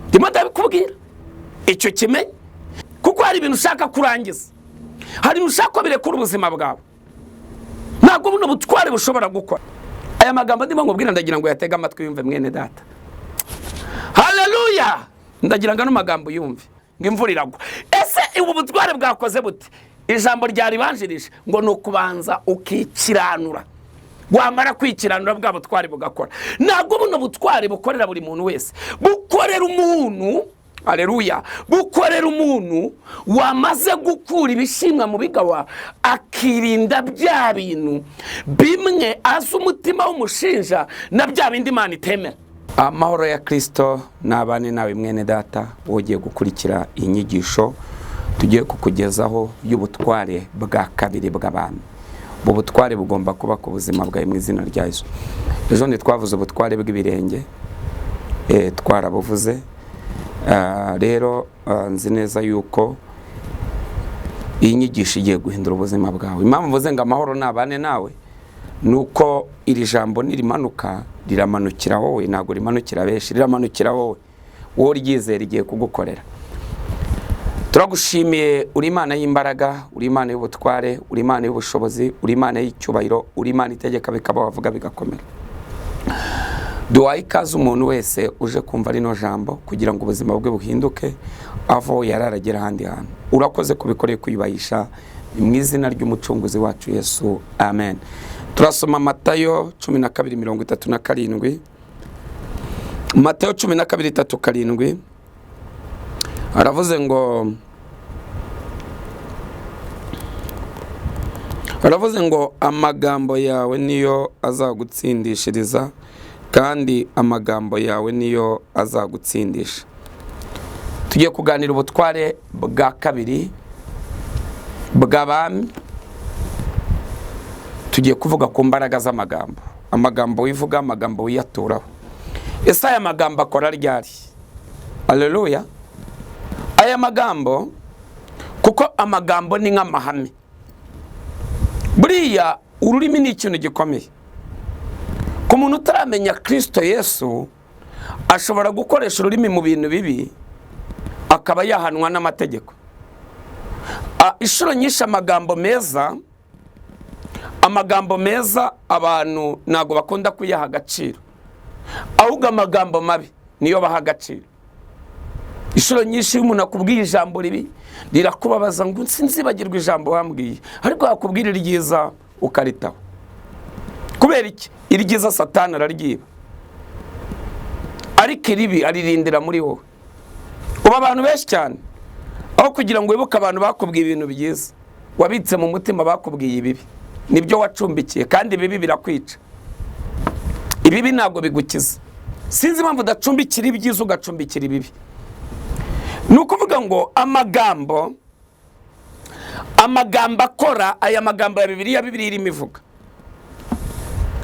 Ndimo ndabikubwira icyo kimenye, kuko hari ibintu ushaka kurangiza, hari ibintu ushaka ko birekura ubuzima bwawe. Ntabwo buno butware bushobora gukora. Aya magambo ndimo nkubwira, ndagira ngo yatege amatwi yumve, mwene data. Haleluya! Ndagira ngo ano magambo yumve. Ngo imvura iragwa. Ese ubu butware bwakoze bute? Ijambo ryaribanjirije ngo ni ukubanza ukikiranura, wamara kwikiranura bwa butware bugakora. Ntabwo buno butware bukorera buri muntu wese, bukorera umuntu, aleluya, bukorera umuntu wamaze gukura ibishimwa mu bigawa, akirinda bya bintu bimwe azi umutima w'umushinja na bya bindi Imana itemera. Amahoro ya Kirisito nabane nawe, mwene data ugiye gukurikira iyi nyigisho tugiye kukugezaho y'ubutware bwa kabiri bw'abami. Ubu butware bugomba kuba ku buzima bwawe mu izina rya Yesu. Ejo ntitwavuze ubutware bw'ibirenge? Twarabuvuze. Rero nzi neza yuko iyi nyigisho igiye guhindura ubuzima bwawe. Impamvu mvuze ngo amahoro nabane nawe ni uko iri jambo nirimanuka riramanukira wowe, ntabwo rimanukira benshi, riramanukira wowe. Wowe uryizera, rigiye kugukorera. Turagushimiye, uri Imana y'imbaraga, uri Imana y'ubutware, uri Imana y'ubushobozi, uri Imana y'icyubahiro, uri Imana itegeka bikaba, wavuga bigakomera. Duhaye ikaze umuntu wese uje kumva rino jambo kugira ngo ubuzima bwe buhinduke, avo yari aragera ahandi hantu. Urakoze kubikoreye kwiyubahisha mu izina ry'Umucunguzi wacu Yesu, amen. Turasoma Matayo 12:37. Matayo 12:37 aravuze ngo amagambo yawe niyo azagutsindishiriza, kandi amagambo yawe niyo azagutsindisha. Tugiye kuganira ubutware bwa kabiri bw'abami. Tugiye kuvuga ku mbaraga z'amagambo, amagambo wivuga, amagambo wiyaturaho. Ese aya magambo akora ryari? Aleluya! Aya magambo, kuko amagambo ni nk'amahame. Buriya ururimi ni ikintu gikomeye. Ku muntu utaramenya Kirisito Yesu, ashobora gukoresha ururimi mu bintu bibi, akaba yahanwa n'amategeko. Inshuro nyinshi amagambo meza abantu ntabwo bakunda kuyaha agaciro, ahubwo amagambo mabi niyo baha agaciro. Inshuro nyinshi iyo umuntu akubwiye ijambo ribi rirakubabaza, ngo sinzibagirwa ijambo wambwiye, ariko yakubwira iryiza ukaritaho. Kubera iki? Iryiza Satani araryiba, ariko iribi aririndira muri wowe. Ubu abantu benshi cyane, aho kugira ngo wibuke abantu bakubwiye ibintu byiza, wabitse mu mutima bakubwiye ibibi, nibyo wacumbikiye, kandi ibibi birakwica. Ibibi ntabwo bigukiza. Sinzi impamvu udacumbikira ibyiza ugacumbikira ibibi. Ni ukuvuga ngo amagambo akora, aya magambo ya Bibiliya, Bibiliya irimo ivuga,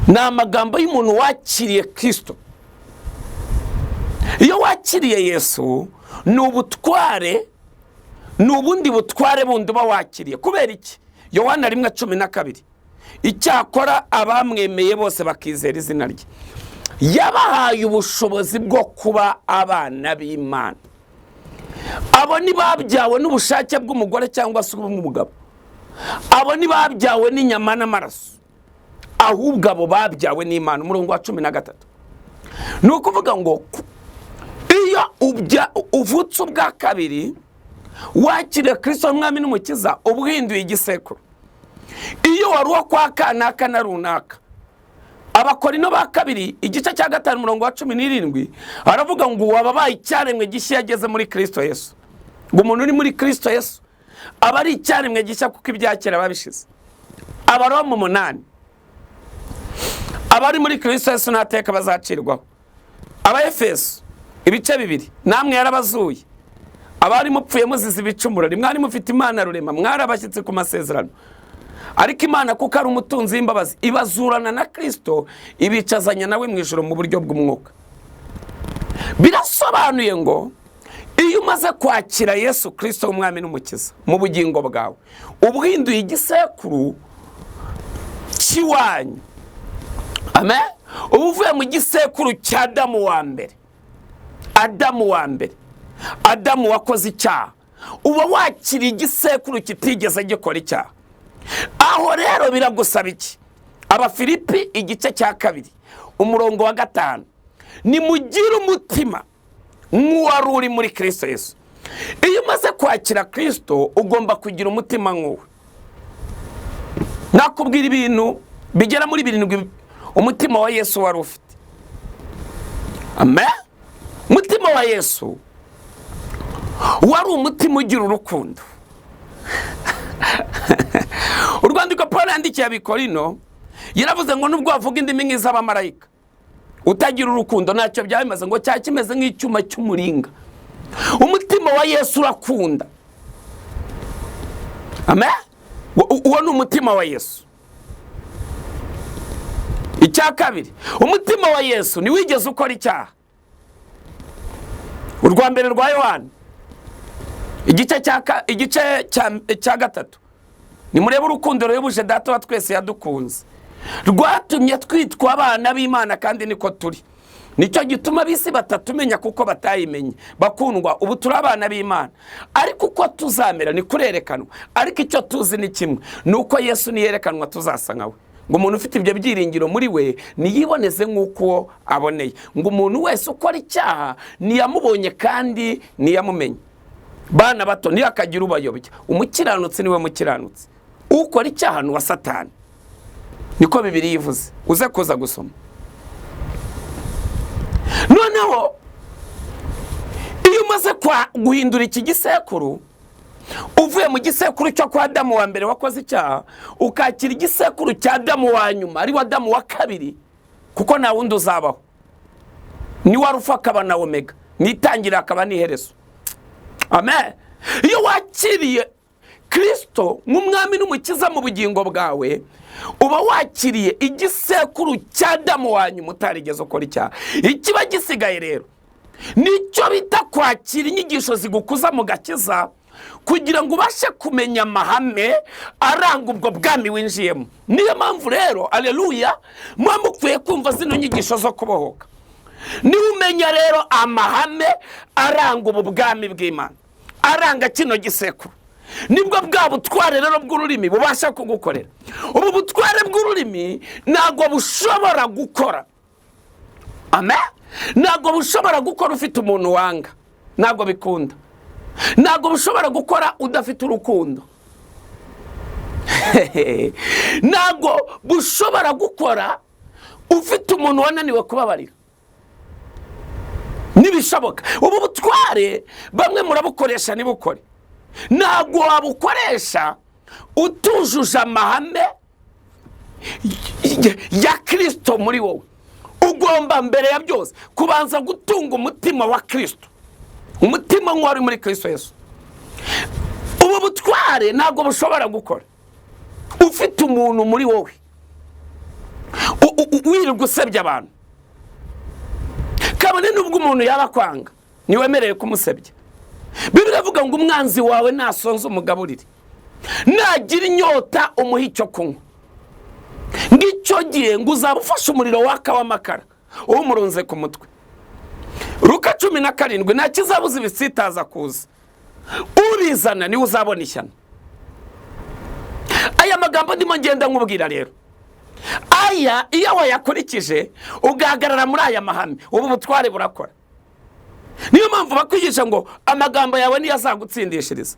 ni amagambo y'umuntu wakiriye Kirisito. Iyo wakiriye Yesu, ni ubutware, ni ubundi butware bundi uba wakiriye. Kubera iki? Yohana 1:12: icyakora abamwemeye bose bakizera izina rye, yabahaye ubushobozi bwo kuba abana b'Imana. Abo ntibabyawe n'ubushake bw'umugore cyangwa se ubw'umugabo, abo ntibabyawe n'inyama n'amaraso, ahubwo abo babyawe n'Imana. Umurongo wa 13. Ni ukuvuga ngo iyo uvutse ubwa kabiri, wakiriye Kirisito Umwami n'Umukiza, uba uhinduye igisekuru. Iyo wari uwo kwa kanaka na runaka, Abakorinto ba kabiri igice cya 5 umurongo wa 17 aravuga ngo wababaye icyaremwe gishya yageze muri Kirisito Yesu. Ngo umuntu uri muri Kirisito Yesu aba ari icyaremwe gishya, kuko ibya kera babishize. Abaroma 8: abari muri Kirisito Yesu nta teka bazacirwaho. Abaefeso ibice 2: namwe yarabazuye abari mupfuye muzize ibicumuro, mwari mufite Imana rurema, mwari abashyitsi ku masezerano. Ariko Imana, kuko ari umutunzi w'imbabazi, ibazurana na Kirisito, ibicazanya nawe mu ijoro mu buryo bw'umwuka. Birasobanuye ngo iyo umaze kwakira Yesu Kirisito w'Umwami n'Umukiza mu bugingo bwawe, uba uhinduye igisekuru cy'iwanyu. Amen. Uba uvuye mu gisekuru cya Adamu wa mbere. Adamu wa mbere, Adamu wakoze icyaha, uba wakiriye igisekuru kitigeze gikora icyaha. Aho rero biragusaba iki? Abafilipi igice cya 2 umurongo wa 5, nimugire umutima nk'uwari uri muri Kristo Yesu. Iyo umaze kwakira Kristo ugomba kugira umutima nk'uwe. Nakubwira ibintu bigera muri 7 umutima wa Yesu wari ufite. Amen. Umutima wa Yesu wari umutima ugira urukundo. Urwandiko Paul yandikiye Abikorino yaravuze ngo nubwo wavuga indimi nk'iz'abamarayika utagira urukundo ntacyo byaba bimaze, ngo cyaba kimeze nk'icyuma cy'umuringa. Umutima wa Yesu urakunda. Amen. Uwo ni umutima wa Yesu. Icya kabiri, umutima wa Yesu ntiwigeze ukora icyaha. Urwa mbere rwa Yohana igice cya 3, nimurebe urukundo ruhebuje Data wa twese yadukunze, rwatumye twitwa abana b'Imana kandi niko turi. Nicyo gituma ab'isi batatumenya kuko batayimenye. Bakundwa, ubu turi abana b'Imana, ariko uko tuzamera ni kurerekanwa. Ariko icyo tuzi ni kimwe, ni uko Yesu niyerekanwa tuzasa nkawe. Ngo umuntu ufite ibyo byiringiro muri we niyiboneze nk'uko aboneye. Ngo umuntu wese ukora icyaha ntiyamubonye kandi ntiyamumenye. Bana bato, ntiyakagira ubayobya. Umukiranutsi niwe mukiranutsi, ukora icyaha ni uwa Satani. Niko Bibiliya ivuze, uze kuza gusoma. Noneho iyo umaze guhindura iki gisekuru, uvuye mu gisekuru cyo kwa Adamu wa mbere wakoze icyaha, ukakira igisekuru cya Adamu wa nyuma, ari Adamu wa kabiri, kuko nta wundi uzabaho. Ni wa Alufa akaba na Omega, nitangira akaba n'iherezo. Amen. Iyo wakiriye Kristo nk'umwami n'umukiza mu bugingo bwawe, uba wakiriye igisekuru cya Adamu wa nyuma utarigeze ukora icyaha. Ikiba gisigaye rero nicyo bita kwakira inyigisho zigukuza mu gakiza, kugira ngo ubashe kumenya amahame aranga ubwo bwami winjiyemo. Niyo mpamvu rero, aleluya, muba mukwiye kumva zino nyigisho zo kubohoka. Niba umenya rero amahame aranga ubu bwami bw'Imana, aranga kino gisekuru, nibwo bwa butware rero bw'ururimi bubasha kugukorera. Ubu butware bw'ururimi ntabwo bushobora gukora. Amen. Ntabwo bushobora gukora ufite umuntu wanga, ntabwo bikunda. Ntabwo bushobora gukora udafite urukundo. Ntabwo bushobora gukora ufite umuntu wananiwe kubabarira. Nibishoboka. Ubu butware bamwe murabukoresha ntibukore. Ntabwo wabukoresha utujuje amahame ya Kristo muri wowe. Ugomba mbere ya byose kubanza gutunga umutima wa Kristo, umutima nk'uwari muri Kristo Yesu. Ubu butware ntabwo bushobora gukora ufite umuntu muri wowe wirirwa usebya abantu. Kabone nubwo umuntu yaba akwanga, ntiwemerewe kumusebya. Bibiliya ivuga ngo umwanzi wawe nasonza umugaburire, nagira inyota umuhe icyo kunywa. Ngicyo gihe ngo uzaba ufashe umuriro waka w'amakara uwumurunze ku mutwe. Luka 17, nta kizabuza ibisitaza kuza, ubizana niwe uzabona ishyano. Aya magambo ndimo ngenda nkubwira rero, aya iyo wayakurikije ugahagarara muri aya mahame, ubu butware burakora. Niyo mpamvu bakwigisha ngo amagambo yawe niyo azagutsindishiriza.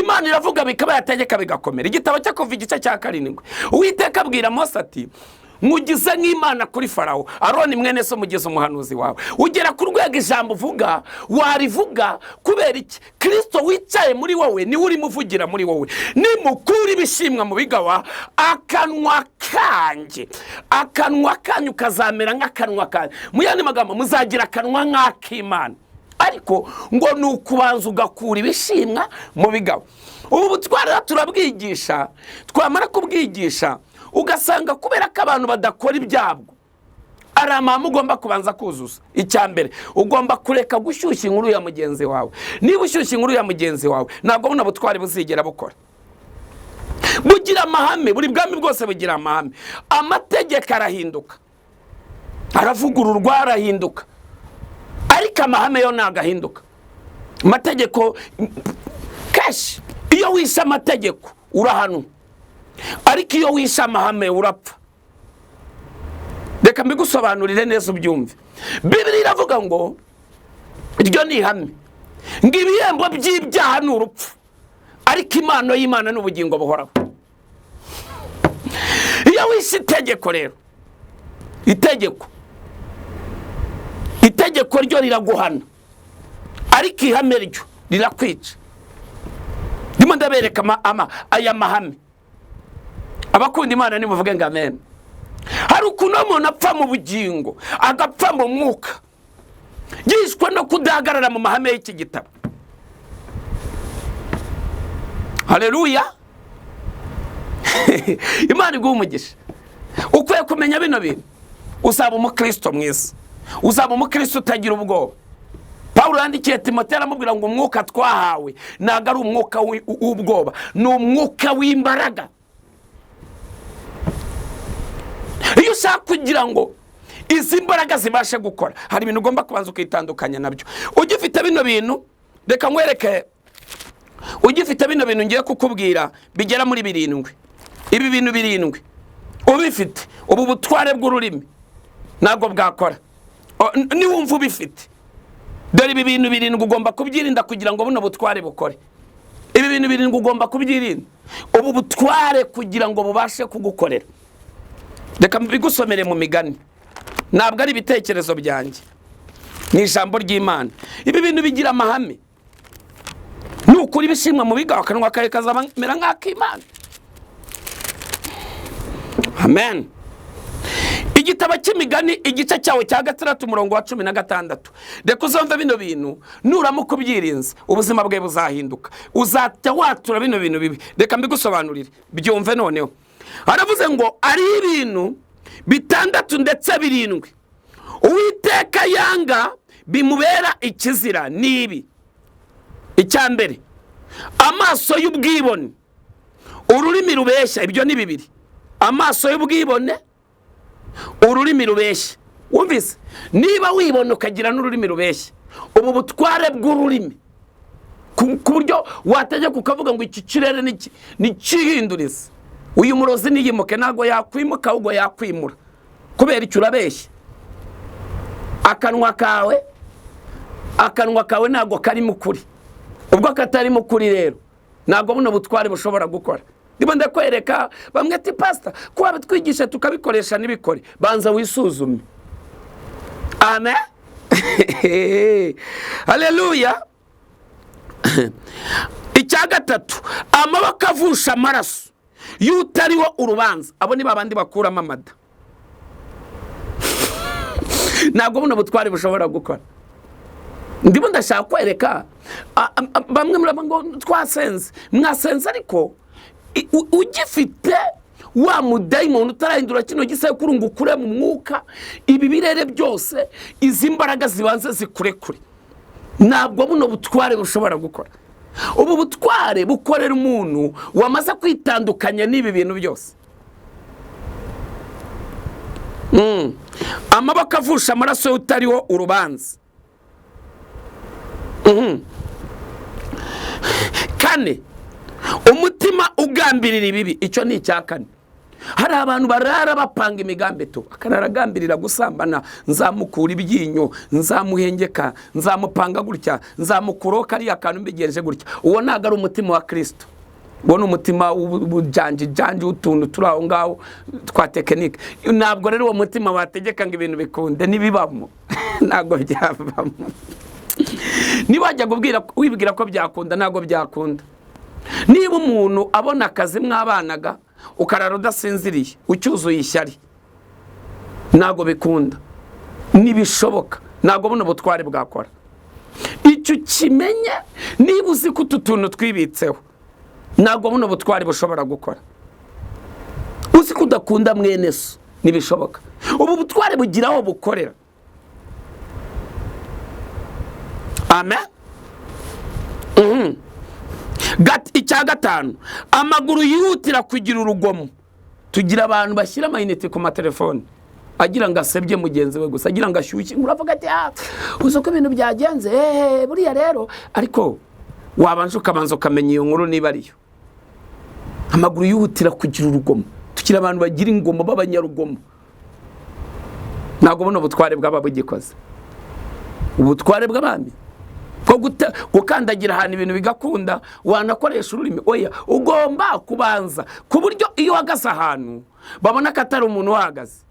Imana iravuga bikaba, yategeka bigakomera. Igitabo cyo Kuva igice cya 7, Uwiteka abwira Mose ati nkugize nk'Imana kuri Farawo, Aroni mwene so mugize umuhanuzi wawe. Ugera ku rwego ijambo uvuga warivuga kubera iki? Kristo wicaye muri wowe niwe urimo uvugira muri wowe. Nimukura ibishimwa mu bigawa, akanwa kanjye, akanwa kanyu kazamera nk'akanwa kanjye. Mu yandi magambo muzagira akanwa nk'ak'Imana. Ariko ngo ni ukubanza ugakura ibishimwa mu bigawa. Ubu butware turabwigisha, twamara kubwigisha ugasanga kubera ko abantu badakora ibyabwo, ari amahame ugomba kubanza kuzuza. Icya mbere, ugomba kureka gushyushya inkuru ya mugenzi wawe. Niba ushyushya inkuru ya mugenzi wawe, ntabwo buno butware buzigera bukora. Bugira amahame, buri bwami bwose bugira amahame. Amategeko arahinduka, aravugururwa, arahinduka. Ariko amahame yo ntabwo ahinduka. Amategeko kenshi, iyo wishe amategeko urahanwa, ariko iyo wishe amahame urapfa. Reka mbigusobanurire neza ubyumve. Bibiri iravuga ngo iryo ni ihame, ngo ibihembo by'ibyaha ni urupfu, ariko impano y'Imana ni ubugingo buhoraho. Iyo wishe itegeko rero, itegeko ryo riraguhana, ariko ihame ryo rirakwica. Ndimo ndabereka aya mahame. Abakunda Imana nimuvuge ngo amen. Hari ukuntu umuntu apfa mu bugingo, agapfa mu mwuka, yishwe no kudahagarara mu mahame y'iki gitabo. Haleluya! Imana iguha umugisha. Ukwiye kumenya bino bintu, uzaba umukristo mwiza, uzaba umukristo utagira ubwoba. Pawulo yandikiye Timoteyo aramubwira ngo umwuka twahawe ntabwo ari umwuka w'ubwoba, ni umwuka w'imbaraga. Iyo ushaka kugira ngo izi mbaraga zibashe gukora, hari ibintu ugomba kubanza ukitandukanya nabyo. Ugifite bino bintu, reka nkwereke, ugifite bino bintu ngiye kukubwira bigera muri 7. Ibi bintu 7 ubifite, ubu butware bw'ururimi ntabwo bwakora. Niwumva ubifite, dore ibi bintu 7 ugomba kubyirinda kugira ngo buno butware bukore. Ibi bintu 7 ugomba kubyirinda, ubu butware kugira ngo bubashe kugukorera. Reka mbigusomere mu migani, ntabwo ari ibitekerezo byanjye, ni ijambo ry'Imana. Ibi bintu bigira amahame. Nukuri ibishimwa mu biga, akanwa kawe kazamera nk'ak'Imana. Amen. Igitabo cy'Imigani igice cyawe cya 6 umurongo wa 16. Reka uzumve bino bintu, nuramuka ubyirinze ubuzima bwawe buzahinduka, uzajya watura bino bintu bibi. Reka mbigusobanurire byumve noneho. Aravuze ngo ari ibintu 6 ndetse 7 Uwiteka yanga bimubera ikizira nibi. Icya mbere, amaso y'ubwibone, ururimi rubeshya. Ibyo ni 2. Amaso y'ubwibone, ururimi rubeshya. Wumvise? Niba wibona ukagira n'ururimi rubeshya, ubu butware bw'ururimi ku buryo wategeka ukavuga ngo iki kirere nikihindurize, uyu murozi niyimuke, ntabwo yakwimuka ahubwo yakwimura. Kubera icyo urabeshya. Akanwa kawe ntabwo karimo ukuri. Ubwo katarimo ukuri rero ntabwo buno butware bushobora gukora. Ndimo ndakwereka bamwe ati pastor ko wabitwigisha tukabikoresha n'ibikore. Banza wisuzume. Amen. Haleluya. Icya 3, amaboko avusha amaraso y'utariho urubanza. Abo ni babandi bakuramo amada. Ntabwo buno butware bushobora gukora. Ndimo ndashaka kwereka bamwe muri abo ngo twasenze, mwasenze, ariko ugifite wa mudayimoni utarahindura kino gisekuru ngo ukure mu mwuka, ibi birere byose, izi mbaraga zibanze zikurekure, ntabwo buno butware bushobora gukora. Ubu butware bukorera umuntu wamaze kwitandukanya n'ibi bintu byose. Amaboko avusha amaraso utariho urubanza. 4, umutima ugambirira ibibi. Icyo ni icya 4. Hari abantu barara bapanga imigambi to, akararagambirira gusambana, nzamukura ibyinyo, nzamuhengeka, nzamupanga gutya, nzamukuraho kariya kantu mbigenje gutya. Uwo ntabwo ari umutima wa Kristo. Uwo ni umutima w'ubujanji utuntu turi aho ngaho twa tekinike. Ntabwo rero uwo mutima wategeka ngo ibintu bikunde, ntibibamo. Ntabwo byavamo. Niba wajya wibwira ko byakunda, ntabwo byakunda. Niba umuntu abona akazi mwabanaga ukarara udasinziriye ucyuzuye ishyari, ntabwo bikunda, ntibishoboka, ntabwo buno butware bwakora. Icyo ukimenye, niba uzi ko utu tuntu twibitseho, ntabwo buno butware bushobora gukora. Uzi ko udakunda mwene so, ntibishoboka. Ubu butware bugira aho bukorera. Amen. Icya 5, amaguru yihutira kugira urugomo. Tugira abantu bashyira amayinite ku matelefone. Agira ngo asebye mugenzi we gusa, agira ngo ashyushye inkuru, avuga ati: "Ah, uzi uko ibintu byagenze, buriya rero." Ariko wabanje ukabanza ukamenya iyo nkuru niba ariyo. Amaguru yihutira kugira urugomo. Tukiri abantu bagira ingomo, b'abanyarugomo. Ntabwo buno butware bwaba bugikoze, ubutware bw'abami bwo gukandagira ahantu ibintu bigakunda, wanakoresha ururimi. Oya, ugomba kubanza ku buryo iyo uhagaze ahantu babona ko atari umuntu uhahagaze,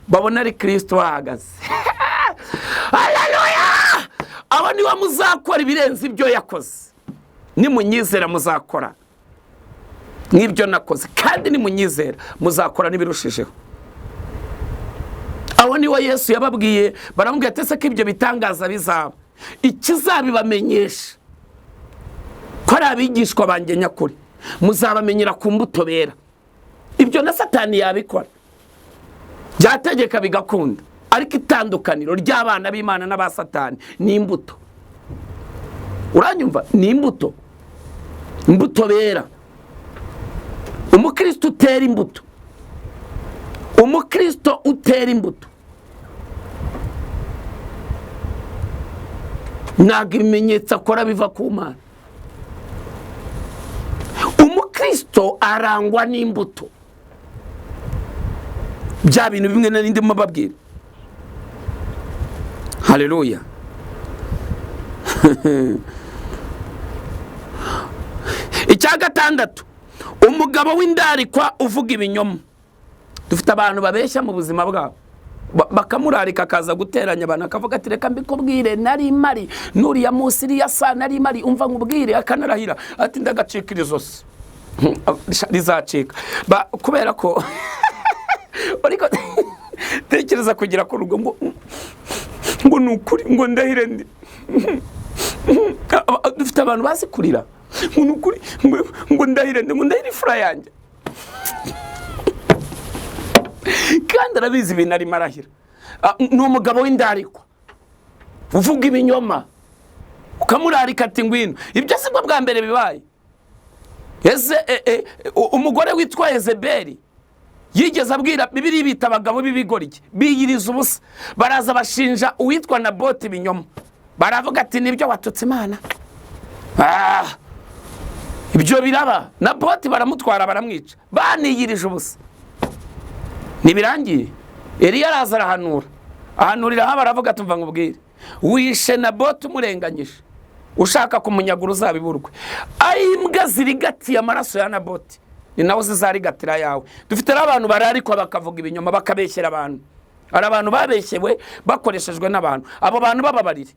babona ari Kirisito uhahagaze. Haleluya! Abo nibo muzakora ibirenze ibyo yakoze. Nimunyizera muzakora nk'ibyo nakoze, kandi nimunyizera muzakora n'ibirushijeho. Abo niwo Yesu yababwiye. Baramubwira ati: "Ese ko ibyo bitangaza bizaba, ikizabibamenyesha ko ari abigishwa banjye nyakuri, muzabamenyera ku mbuto bera." Ibyo na Satani yabikora, byategeka bigakunda, ariko itandukaniro ry'abana b'Imana n'aba Satani ni imbuto. Uranyumva? Ni imbuto, imbuto bera. Umukristo utera imbuto, umukristo utera imbuto, ntabwo ibimenyetso akora biva ku Mana. Umukristo arangwa n'imbuto. Bya bintu bimwe nari ndimo mbabwira. Haleluya! Icya gatandatu, umugabo w'indarikwa uvuga ibinyoma. Dufite abantu babeshya mu buzima bwabo, bakamurarika akaza guteranya abantu, akavuga ati: "Reka mbikubwire, nari mari nuriya munsi, iriya saa nari mari, umva nkubwire." Akanarahira ati: "Ndagacika iri zosi rizacika." Kubera ko ariko tekereza kugera ku rugo ngo ni ukuri, ngo ndahire ndi. Dufite abantu bazi kurira ngo ni ukuri, ngo ndahire ndi, ngo ndahire ifura yanjye, kandi arabizi ibintu arimo arahira. Ni umugabo w'indarikwa uvuga ibinyoma, ukamurarika ati: "Ngwino." Ibyo si bwo bwa mbere bibaye. Ese umugore witwa Yezebeli yigeze abwira? Bibiliya bita abagabo b'ibigoryi biyiriza ubusa. Baraza bashinja uwitwa Naboti ibinyoma, baravuga ati: "Nibyo, watutse Imana." Ibyo biraba, Naboti baramutwara baramwica, baniyirije ubusa. Ntibirangiye, Eliya araza arahanura, ahanurira aho, baravuga ati: "Umva nkubwire, wishe Naboti umurenganyije, ushaka kumunyagura uzabiburwe. Ayimbwa zirigatiye amaraso ya Naboti ni nawe zizarigatira yawe." Dufite n'abantu bararikwa bakavuga ibinyoma, bakabeshyera abantu. Hari abantu babeshyewe bakoreshejwe n'abantu. Abo bantu bababarire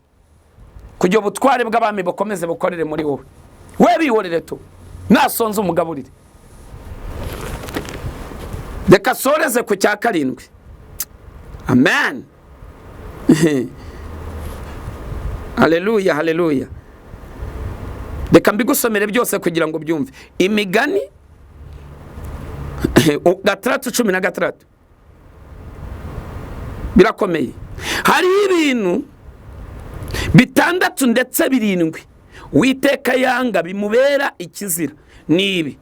kugira ubutware bw'abami bukomeze bukorere muri wowe. We bihorere tu, nasonze umugaburire. Reka soreze ku cya karindwi. Amen, haleluya, haleluya! Reka mbigusomere byose kugira ngo byumve. Imigani 6:16. Birakomeye. Hariho ibintu bitandatu, ndetse birindwi, Uwiteka yanga, bimubera ikizira, ni ibi: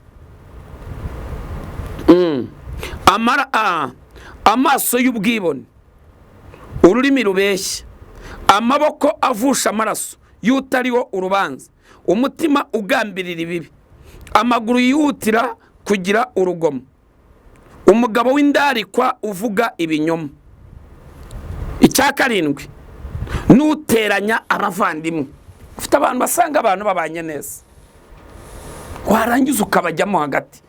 Amaso y'ubwibone, ururimi rubeshya, amaboko avusha amaraso y'utariho urubanza, umutima ugambirira ibibi, amaguru yihutira kugira urugomo, umugabo w'indarikwa uvuga ibinyoma. Icya karindwi, n'uteranya abavandimwe. Ufite abantu basanga abantu babanye neza, warangiza ukabajyamo hagati.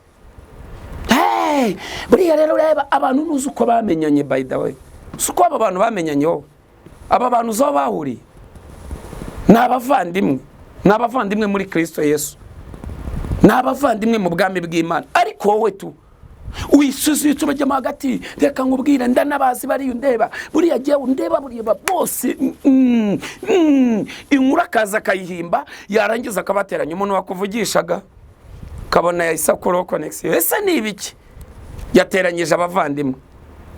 Hey, buriya rero ureba abantu ntuzi uko bamenyanye. By the way, si uko aba bantu bamenyanye wowe, aba bantu uzi aho bahuriye? Ni abavandimwe, ni abavandimwe muri Kirisito Yesu, ni abavandimwe mu bwami bw'Imana. Ariko wowe tu wisuzuyitse ubajyamo hagati. "Reka nkubwire, ndanabazi bariya undeba, buriya jyewe undeba, buriya bose." Inkuru akaza akayihimba, yarangiza akabateranya. Umuntu wakuvugishaga ukabona yahise akuraho connexion. Ese ni ibiki? Yateranyije abavandimwe.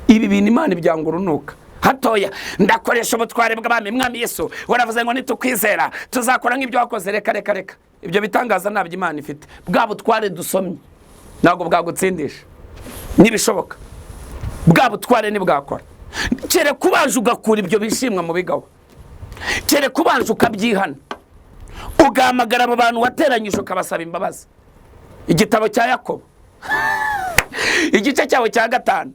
Ibi bintu Imana ibyanga urunuka. Hatoya ndakoresha ubutware bw'abami. "Mwami Yesu, waravuze ngo nitukwizera tuzakora nk'ibyo wakoze." Reka, reka, reka, ibyo bitangaza ntabyo Imana ifite. Bwa butware dusomye ntabwo bwagutsindisha, ntibishoboka. Bwa butware ntibwakora. Kereka ubanje ugakura ibyo bishimwa mu bigawa, kereka ubanje ukabyihana, ugahamagara abo bantu wateranyije ukabasaba imbabazi. Igitabo cya Yakobo, igice cyawe cya 5,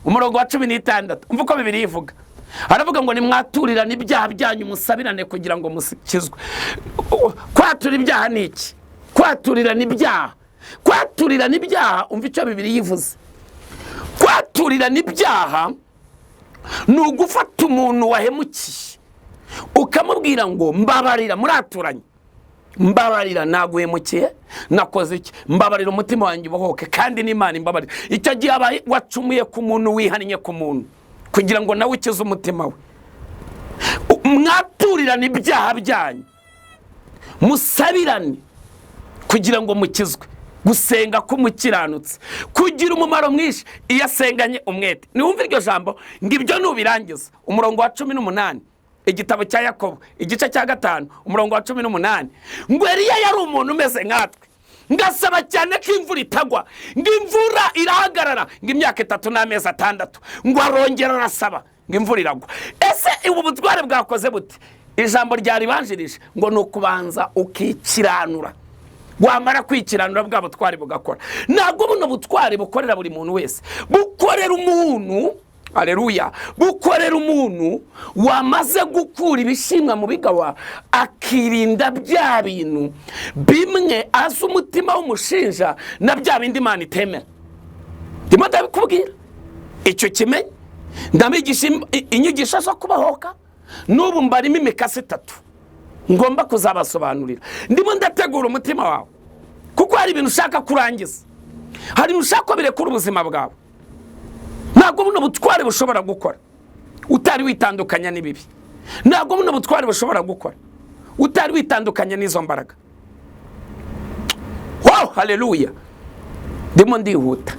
umurongo wa 16, umva uko Bibiliya ivuga. Aravuga ngo: "Nimwaturirane ibyaha byanyu, musabirane kugira ngo mukizwe." Kwatura ibyaha ni iki? Kwaturirana ibyaha, kwaturirana ibyaha, umva icyo Bibiliya ivuze. Kwaturirana ibyaha ni ugufata umuntu wahemukiye ukamubwira ngo: "Mbabarira." Muraturanye: "Mbabarira, naguhemukiye, nakoze iki, mbabarira, umutima wanjye ubohoke, kandi n'Imana imbabarira." Icyo gihe aba wacumuye ku muntu, wihannye ku muntu kugira ngo nawe ukize umutima we. Mwaturirane ibyaha byanyu, musabirane kugira ngo mukizwe. Gusenga k'umukiranutsi kugira umumaro mwinshi iyo asenganye umwete. Niwumve iryo jambo ngo ibyo nubirangiza, umurongo wa 18, igitabo cya Yakobo, igice cya 5, umurongo wa 18, ngo Eliya yari umuntu umeze nkatwe, ngasaba cyane ko imvura itagwa, ngo imvura irahagarara, ngo imyaka 3 n'amezi 6, ngo arongera arasaba, ngo imvura iragwa. Ese ubu butware bwakoze bute? Ijambo ryaribanjirije ngo ni ukubanza ukikiranura, wamara kwikiranura bwa butwari bugakora. Ntabwo buno butwari bukorera buri muntu wese, bukorera umuntu, aleluya, bukorera umuntu wamaze gukura ibishimwa mu bigawa, akirinda bya bintu bimwe azi umutima w'umushinja na bya bindi Imana itemera. Ndimo ndabikubwira icyo kimenye, ndabigisha inyigisho zo kubahoka. N'ubu mbarimo imikasi itatu ngomba kuzabasobanurira. Ndimo ndategura umutima wawe kuko hari ibintu ushaka kurangiza, hari ibintu ushaka ko birekura ubuzima bwawe. Ntabwo buno butware bushobora gukora utari witandukanya n'ibibi. Ntabwo buno butware bushobora gukora utari witandukanya n'izo mbaraga. Wow, haleluya! Ndimo ndihuta.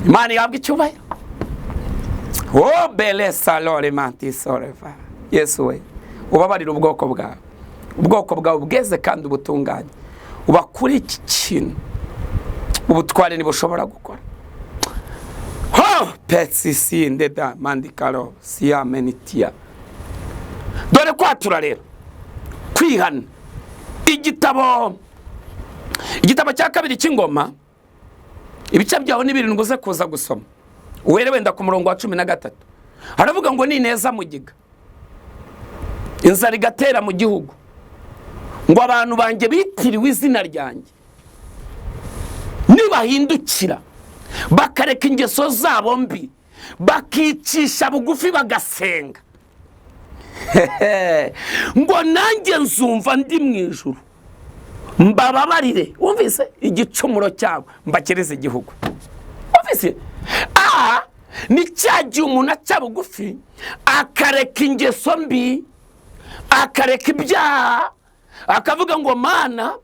Imana ihabwa icyubahiro. O bele salore manti soreva. Yesu we, ubabarira ubwoko bwawe, ubwoko bwawe bweze kandi ubutunganye, ubakure iki kintu. Ubutware ntibushobora gukora ho petsisi ndeda mandikaro siyamenitiya. Dore kwatura rero, kwihana. Igitabo cya kabiri cy'Ingoma, ibice byaho ni 7, uze kuza gusoma uhere wenda ku murongo wa 13. Haravuga ngo nineza mugiga, inzara igatera mu gihugu, ngo abantu banjye bitiriwe izina ryanjye nibahindukira bakareka ingeso zabo mbi, bakicisha bugufi, bagasenga, ngo nanjye nzumva ndi mu ijuru, mbababarire, wumvise, igicumuro cyabo, mbakirize igihugu. Wumvise, aha ni cya gihe umuntu aca bugufi, akareka ingeso mbi, akareka ibyaha, akavuga ngo: "Mana,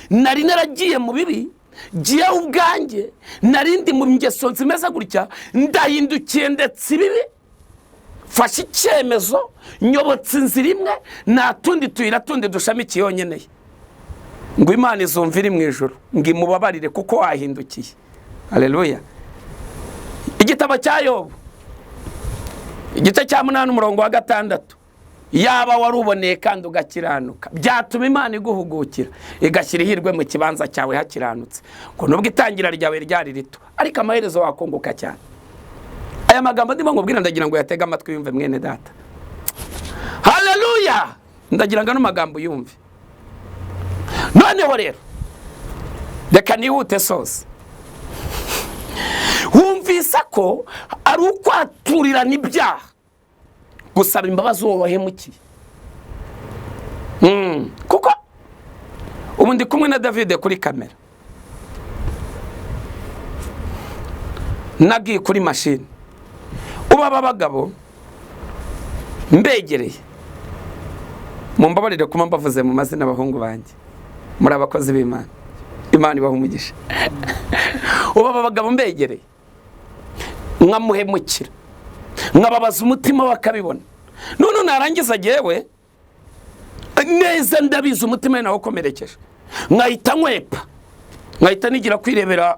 nari naragiye mu bibi, ngiye ubwanjye nari ndi mu ngeso zimeze gutya, ndahindukiye, ndetse ibibi fashe icyemezo, nyobotse inzira imwe, nta tundi tuyira tundi dushamikiye yonyeneye." Ngo Imana izumva iri mu ijuru, ngo imubabarire kuko wahindukiye. Aleluya! Igitabo cya Yobu, igice cya 8, umurongo wa 6: yaba wari uboneye kandi ugakiranuka, byatuma Imana iguhugukira, igashyira ihirwe mu kibanza cyawe hakiranutse. Ngo nubwo itangira ryawe ryari rito, ariko amaherezo wakunguka cyane. Aya magambo ndimo nkubwira, ndagira ngo uyatege amatwi yumve, mwene data. Haleluya! Ndagira ngo ano magambo yumve. Noneho rero reka nihute sose. Wumvise ko ari ukwaturirana ibyaha, gusaba imbabazi uwo wahemukiye. Kuko ubu ndi kumwe na David kuri kamera, nagiye kuri mashini. Ubu aba bagabo mbegereye, mumbabarire kuba mbavuze mu mazina, abahungu banjye, muri abakozi b'Imana, Imana ibaha umugisha. Ubu aba bagabo mbegereye, nkamuhemukira, nkababaza umutima we akabibona, none narangiza jyewe neza ndabizi umutima we nawukomerekeje, nkahita nkwepa, nkahita nigira kwirebera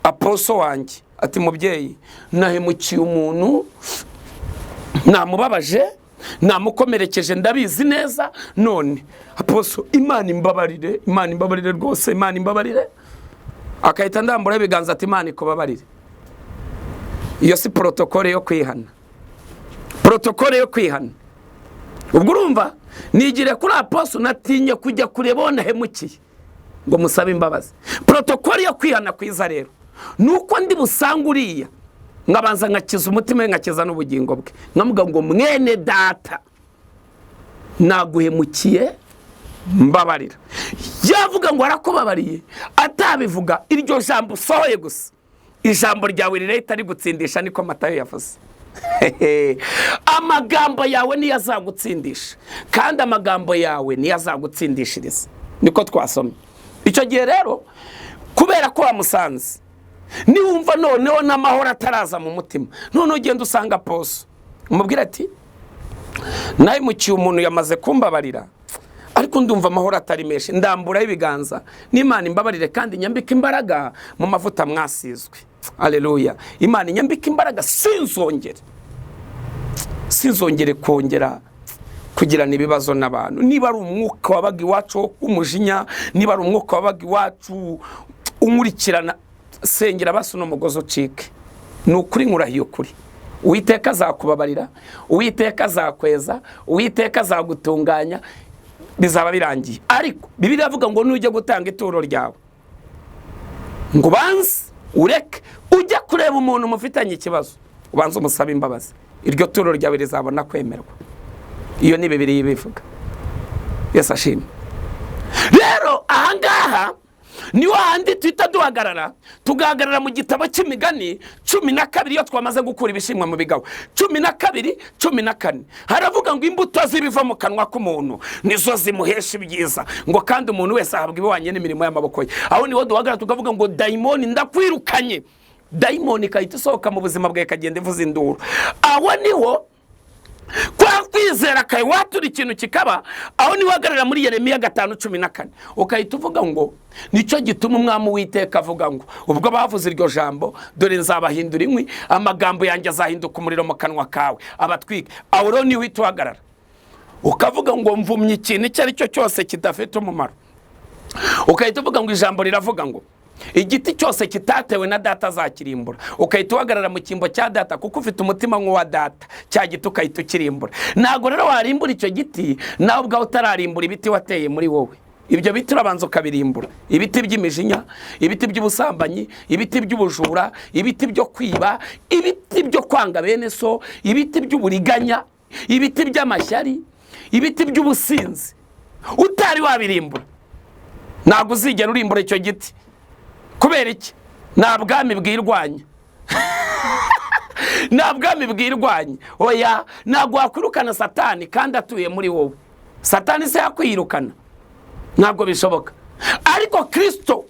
aposo wanjye, ati: "Mubyeyi, nahemukiye umuntu." Namubabaje, namukomerekeje, ndabizi neza. None apostle, Imana imbabarire, Imana imbabarire rwose, Imana imbabarire. Akahita ndambura ibiganza ati: "Imana ikubabarire." Iyo si protocole yo kwihana. Protocole yo kwihana, ubwo urumva nigire kuri apostle, natinye kujya kureba uwo nahemukiye ngo musabe imbabazi. Protocole yo kwihana kwiza rero ni uko ndi busange uriya, nkabanza nkakiza umutima we, nkakiza n'ubugingo bwe, nkamuga ngo: "Mwene data, naguhemukiye, mbabarira." Yavuga ngo arakubabariye, atabivuga, iryo jambo usohoye gusa, ijambo ryawe rirahita rigutsindisha. Niko Matayo yavuze. Amagambo yawe niyo azagutsindisha, kandi amagambo yawe niyo azagutsindishiriza, niko twasomye. Icyo gihe rero, kubera ko wamusanze, niwumva noneho n'amahoro ataraza mu mutima, noneho ugenda usanga apostle, umubwira ati: "Nahemukiye umuntu, yamaze kumbabarira, ariko ndumva amahoro atari menshi. Ndamburaho ibiganza n'Imana imbabarire, kandi nyambike imbaraga mu mavuta mwasizwe. Aleluya! Imana inyambike imbaraga, sinzongere kongera kugirana ibibazo n'abantu. Niba ari umwuka wabaga iwacu w'umujinya, niba ari umwuka wabaga iwacu unkurikirana, sengera basi uno mugozi ucike." Ni ukuri, nkurahiye ukuri, Uwiteka azakubabarira, Uwiteka azakweza, Uwiteka azagutunganya, bizaba birangiye. Ariko Bibiliya avuga ngo nujya gutanga ituro ryawe, ngo ubanze ureke ujya kureba umuntu mufitanye ikibazo, ubanze umusabe imbabazi, iryo turo ryawe rizabona kwemerwa. Iyo ni Bibiliya ibivuga. Yesu ashimwe. Rero ahangaha ni hahandi tuhita duhagarara, tugahagarara mu gitabo cy'Imigani 12. Iyo twamaze gukura ibishimwa mu bigabo, 12:14, haravuga ngo: "Imbuto z'ibiva mu kanwa k'umuntu nizo zimuhesha ibyiza," ngo: "kandi umuntu wese ahabwa ibihwanye n'imirimo y'amaboko ye." Aho niho duhagarara tukavuga ngo: "Dayimoni, ndakwirukanye." Dayimoni ikahita isohoka mu buzima bwawe, ikagenda ivuza induru. Aho niho kwa kwizera kawe watura ikintu kikaba. Aho niho uhagarara muri Yeremiya 5:14, ukahita uvuga ngo: "Nicyo gituma Umwami Uwiteka avuga ngo: ubwo bavuze iryo jambo, dore nzabahindura inkwi, amagambo yanjye azahinduka umuriro mu kanwa kawe, abatwike." Aho rero niho uhita uhagarara ukavuga ngo: "Mvumye ikintu icyo ari cyo cyose kidafite umumaro." Ukahita uvuga ngo: "Ijambo riravuga ngo igiti cyose kitatewe na data azakirimbura." Ukahita uhagarara mu cyimbo cya data, kuko ufite umutima nk'uwa data, cya giti ukahita ukirimbura. Ntabwo rero warimbura icyo giti nawe ubwawe utararimbura ibiti wateye muri wowe. Ibyo biti urabanza ukabirimbura: ibiti by'imijinya, ibiti by'ubusambanyi, ibiti by'ubujura, ibiti byo kwiba, ibiti byo kwanga bene so, ibiti by'uburiganya, ibiti by'amashyari, ibiti by'ubusinzi. Utari wabirimbura, ntabwo uzigera urimbura icyo giti. Kubera iki? Nta bwami bwirwanya, nta bwami bwirwanya. Oya, ntabwo wakwirukana Satani kandi atuye muri wowe. Satani se yakwirukana? Ntabwo bishoboka. Ariko Kirisito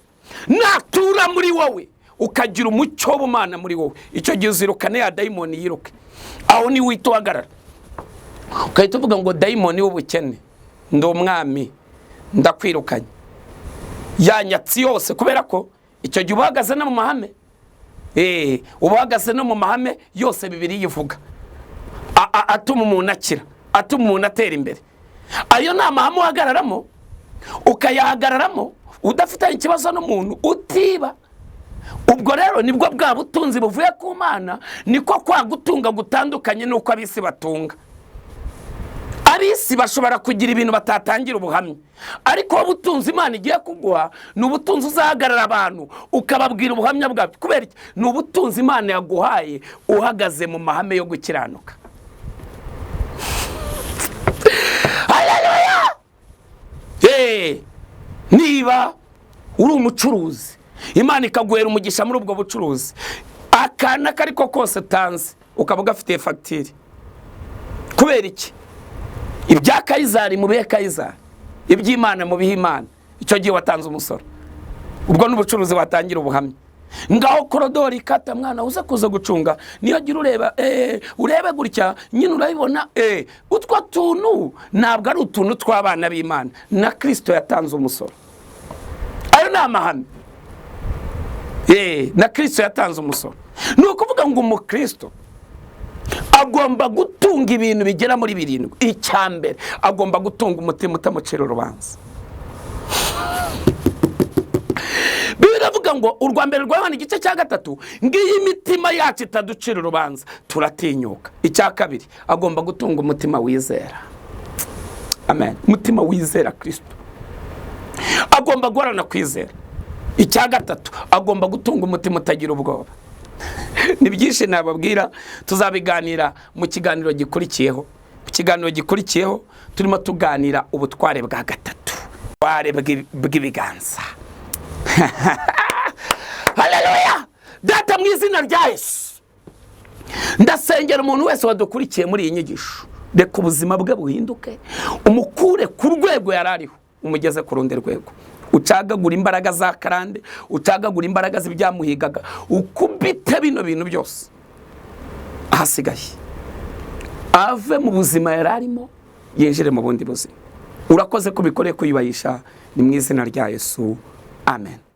natura muri wowe, ukagira umucyo w'ubumana muri wowe, icyo gihe uzirukane ya dayimoni yiruke. Aho niwe uhita uhagarara, ugahita uvuga ngo: "Dayimoni w'ubukene, ndi umwami, ndakwirukanye." Ya nyatsi yose, kubera ko icyo gihe uba uhagaze no mu mahame, uba uhagaze no mu mahame yose Bibiliya ivuga atuma umuntu akira, atuma umuntu atera imbere. Ayo ni amahame uhagararamo, ukayahagararamo udafitanye ikibazo n'umuntu, utiba. Ubwo rero nibwo bwa butunzi buvuye ku Mana, niko kwa gutunga gutandukanye n'uko ab'isi batunga. Ab'isi bashobora kugira ibintu batatangira ubuhamya, ariko wowe ubutunzi Imana igiye kuguha ni ubutunzi uzahagarara abantu ukababwira ubuhamya bwabyo. Kubera iki? Ni ubutunzi Imana yaguhaye uhagaze mu mahame yo gukiranuka. Haleluya! Niba uri umucuruzi, Imana ikaguhera umugisha muri ubwo bucuruzi, akana ako ariko kose utanze ukaba ugafitiye fagitire. Kubera iki? Ibya Kayizari mubihe Kayizari, iby'Imana mubihe Imana. Icyo gihe watanze umusoro, ubwo n'ubucuruzi watangira ubuhamya. Ngaho korodori ikata, mwana uza kuza gucunga, niyo gira ureba, urebe gutya nyine urabibona. Utwo tuntu ntabwo ari utuntu tw'abana b'Imana. Na Kirisito yatanze umusoro. Ayo ni amahame. Na Kirisito yatanze umusoro. Ni ukuvuga ngo umukristo Agomba gutunga ibintu bigera muri birindwi. Icya mbere, agomba gutunga umutima utamucira urubanza. Biravuga ngo urwa mbere rwa Yohana igice cya 3, ngiyi imitima yacu itaducira urubanza turatinyuka. Icya kabiri, agomba gutunga umutima wizera. Amen. Umutima wizera Kristo, agomba guhorana kwizera. Icya gatatu, agomba gutunga umutima utagira ubwoba. Ni byinshi nababwira, tuzabiganira mu kiganiro gikurikiyeho. Mu kiganiro gikurikiyeho turimo tuganira ubutware bwa gatatu, ubutware bw'ibiganza. Haleluya! Data, mu izina rya Yesu, ndasengera umuntu wese wadukurikiye muri iyi nyigisho, reka ubuzima bwe buhinduke, umukure ku rwego yari ariho umugeze ku rundi rwego, ucagagura imbaraga za karande, ucagagura imbaraga z'ibyamuhigaga, ukubite bino bintu byose, ahasigaye ave mu buzima yari arimo yinjire mu bundi buzima. Urakoze ko ubikoreye kwiyubahisha, ni mu izina rya Yesu, amen.